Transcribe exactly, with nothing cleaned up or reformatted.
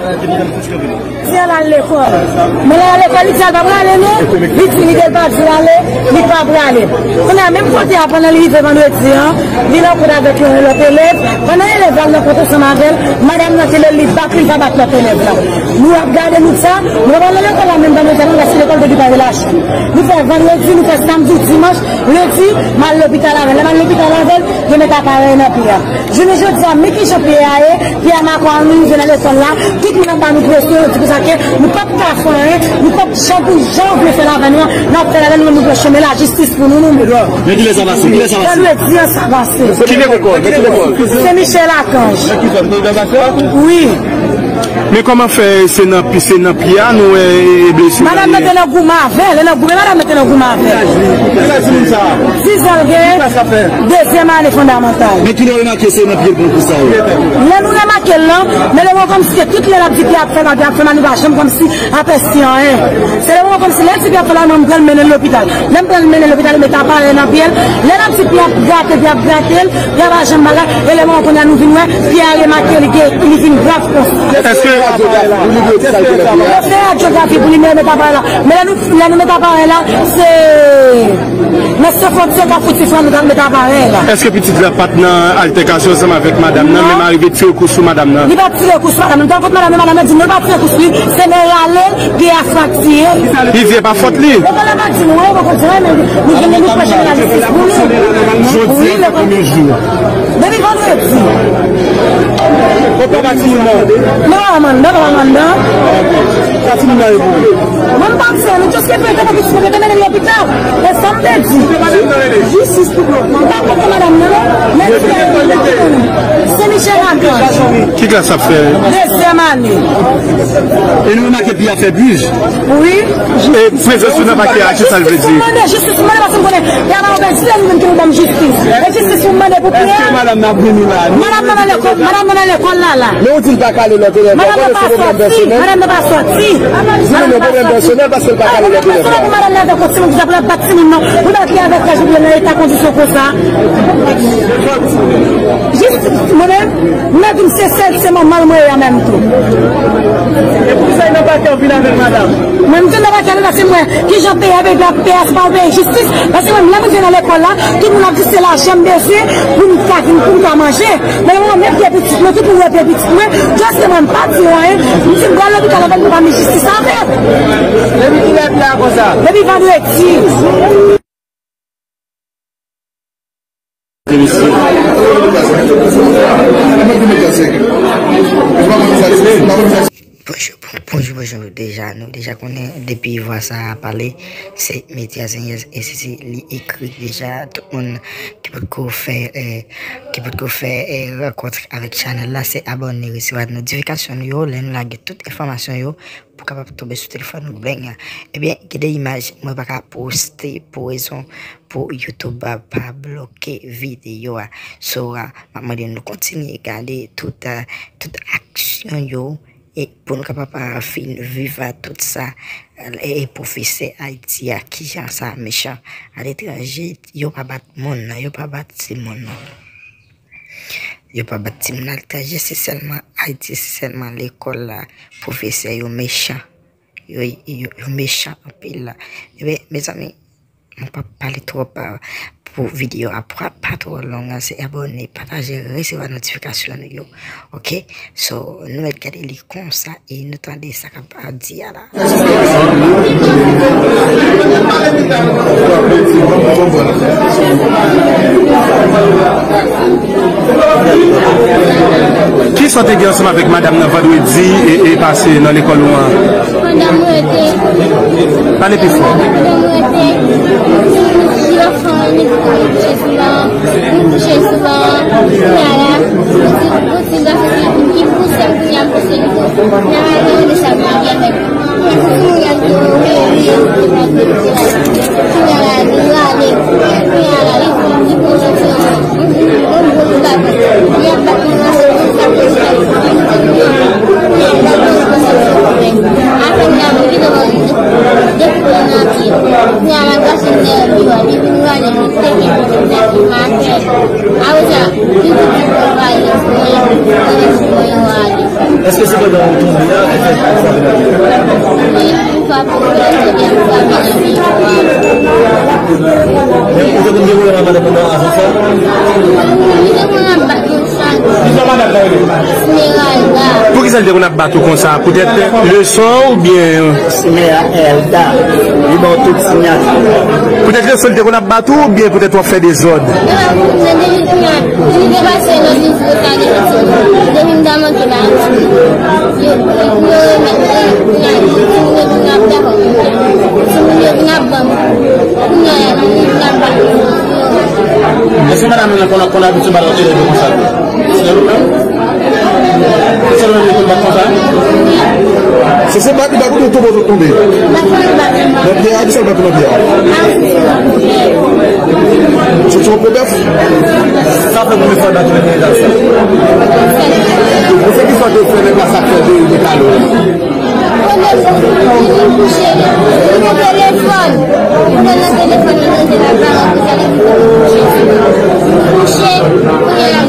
Di al al lekòl. Men lè al lekòl, li di al pa prale non. Li di li te pa di l ale, li pa prale. Kounye a, menm kote a, pandan li rive vandredi an, li rankontre avèk yon lòt elèv. Pandan elèv la al rankontre ansanm avè l, madanm nan te lè li bat li, li pa bat lòt elèv la. Nou ap gade nou sa, nou pa pral nan lekòl la menm vandredi a, nou rete lekòl depi pa relase. Nou fè vandredi, nou fè samdi, dimanch, lendi, m al lopital avè l. Lè m al lopital avè l, yo met aparèy nan pye a. Jounen jodi a, men kijan pye a ye, pye a makònen, nou rive nan lekòl la, tout moun ap ba nou presyon, yo di konsa ke nou p ap ka fè anyen, nou p ap jan pou jan yo vle fè l avè nou an, n ap fè l avè nou, nou pran chemen lajistis pou nou, nou menm. Men kilè sa pase? Kilè sa pase? Vandredi an sa pase. Ki lekòl? Men ki lekòl? Sen Michel Akanj. Nan ki zòn? Nan Granbasen? Wi. Men kòman fè se nan, se nan pye a nou wè blesi? Madanm nan te nan goumen avè l, nan goumen madanm nan te nan goumen avè l. Kilaj li? Kilaj timoun sa a? Dizan l gen. Ki klas l ap fè? Dezyèm ane fondamantal. Men kilè w remake se nan pye l pran kou sa yo? Lè nou remake l lan, men lè w wè kòmsi se tout lè l ap di pye ap fè mal, pye ap fè mal, nou pa janm kòmsi apèsi anyen. Se lè w wè kòmsi lè l di pye ap fè mal, mwen m pran l mennen l lopital. Lè m pran l mennen l lopital, yo met aparèy nan pye l. Lè l ap di pye ap grate, pye ap grate l, pye a pa janm bagay. E lè moman kounye a nou vin wè, pye a remake li gen, li vin grav konsa. Èske radyografi pou li, yo fè radyografi pou li, men yo met aparèy la. Men lè nou, lè nou met aparèy la, se Medsen Fwontyè k ap fouti fè nou t al met aparèy la. Èske pitit la pa t nan altèkasyon ansanm avèk madanm nan, men arive tire kou sou madanm nan? Li pa t tire kou sou madanm nan. Li t al kot madanm nan, madanm nan di non, li pa tire kou sou li, se nan rale l, pye a fraktire. Li di e pa fòt li. Lekòl la pa di nou, wi, poko di anyen, men nou vin, nou pran chemen lajistis pou nou. Jodi a se premye jou. Depi vandredi. Kot papa timoun nan? Men papa m anndan, papa m anndan. Sa timoun nan ye pou ou? Mwen m pa t fè, nou jis rete pou pitit mwen, rete mennen l lopital. E sa m te di. Jistis pou Claude. M pa konn madanm nan, non. Men se Michel Akanj. Ki klas ap fè? Dezyèm ane. E nou remake pye a fè bouj. Wi. E prezans ou nan pakè a, ki sa l vle di? Jistis pou mwen, jistis pou mwen, paske m konnen y ap anpèdi lè nou menm ki nou ban m jistis. E jistis pou mwen pou pye a. Èske madanm nan ap vini la? Madanm nan nan lekòl, madanm nan nan lekòl la, la. Men ou di l pa k ale lòt elèv la, konnen se pwoblèm pèsonèl. Madanm nan pa sòti. Madanm nan pa sòti. Di nou non, pwoblèm pèsonèl, paske l pa k ale lòt elèv la. Pou madanm nan te kontinye pou y ap bat timoun nan, pou y ap fè kòm si yo nan eta kondisyon konsa. Jistis, mwen menm, m ap di m se sèl, se manman l mwen ye an menm tou. E poukisa l nan pakè w vin avèk madanm? Mwen, m vin nan pakè a, paske m wè kijan peyi a, peyi a, peyi a se pa yon peyi jistis. Paske mwen, lè m rive nan lekòl la, tout moun ap di se lajan m bezwen pou m ka vin, pou m ka manje. Men mwen, menm pye pitit mwen, tout moun wè pye pitit mwen, jis mwen, m pa di yo anyen. M di m pral lopital avè l pou m ba m jistis avè l. Depi kilè pye a konsa? Depi vandredi. Bonjou, bon- bonjou, bonjou. Deja, nou deja konnen depi vwa sa a pale, se medya Zenyèz e se, se li ekri deja. Tout moun ki potko fè, eh, ki potko fè, eh, rankontre avèk chanèl la, se abòne, resevwa notifikasyon nou yo, lè nou lage tout enfòmasyon yo, pou kapab tonbe sou telefòn ou beng. Ebyen, gen de imaj mwen pa ka poste pou rezon pou YouTube pa bloke videyo a. So, a, m ap mande nou kontinye gade tout, a, tout aksyon yo, e pou nou kapab, a, fin viv, a, tout sa, e, e pwofesè Ayiti a, kijan sa mechan. Aletranje, yo pa bat moun, yo pa bat timoun. Yo pa bat timoun aletranje, se sèlman Ayiti, se sèlman lekòl la, pwofesè yo mechan. Yo, yo, yo mechan anpil. Ebyen, mezanmi, mwen p ap pale twòp, a, pou videyo a pa, pa twò long, a, se abòne, pataje, resevwa notifikasyon nou yo. Oke? So, nou mèt gade li konsa e nou tande sa k ap di a la. Kisa w te gen ansanm avèk madanm nan vandredi e, e pase nan lekòl ou an? Pandan m rete. Pale pi fò. Pandan m rete, m di lòt fanmi m di pou m kouche sou ban, m kouche sou ban. Kounye a la, m di, m di, m di, m ki pouse m, kounye a m pouse li tou. Kounye a la, m di sa m te gen, men. Kounye a, si timoun yo te rele, yo te pa koute la. Kounye a la, li rale. Kounye a la, li di, m di pou yo ti, m di, m di, m di, m di, li ap bat mwen ansanm, m di sa pou sa. Kounye a la, Li te konn ap bat yon chat. Esmeralda. Poukisa l te konn ap bat ou konsa? Poutèt leson oubyen? Esmeralda. Li ba w tout siyati. Poutèt leson l te konn ap bat ou oubyen poutèt w ap fè dezòd? Depi kounye a, li te pase nan nivo sa, depi ti moun. Depi m ta manke ba yo, yo remèt mwen. Kounye a, timoun yo vin ap dakò. Timoun yo vin ap ban m. Kounye a, li vin ap bat mwen. Èske madanm nan konn, konn abitye ba w telefòn konsa? Se ou menm? Se ou menm ki konn bat konsa? Se, se bat li bat ou tonbe, tonbe. Nan pye a, ki sa l bat ou nan pye a? Se ti yon gwo bèf? Sa fè konbyen fwa l bat ou nan pye a? Ou se ki fwa te fè nèg la sa k fè de, de kalo la? Konnen li kouche, li nan telefòn. Li nan telefòn, li rete la, pa rantre, sa vle di konnen kouche. Kouche, kounye a,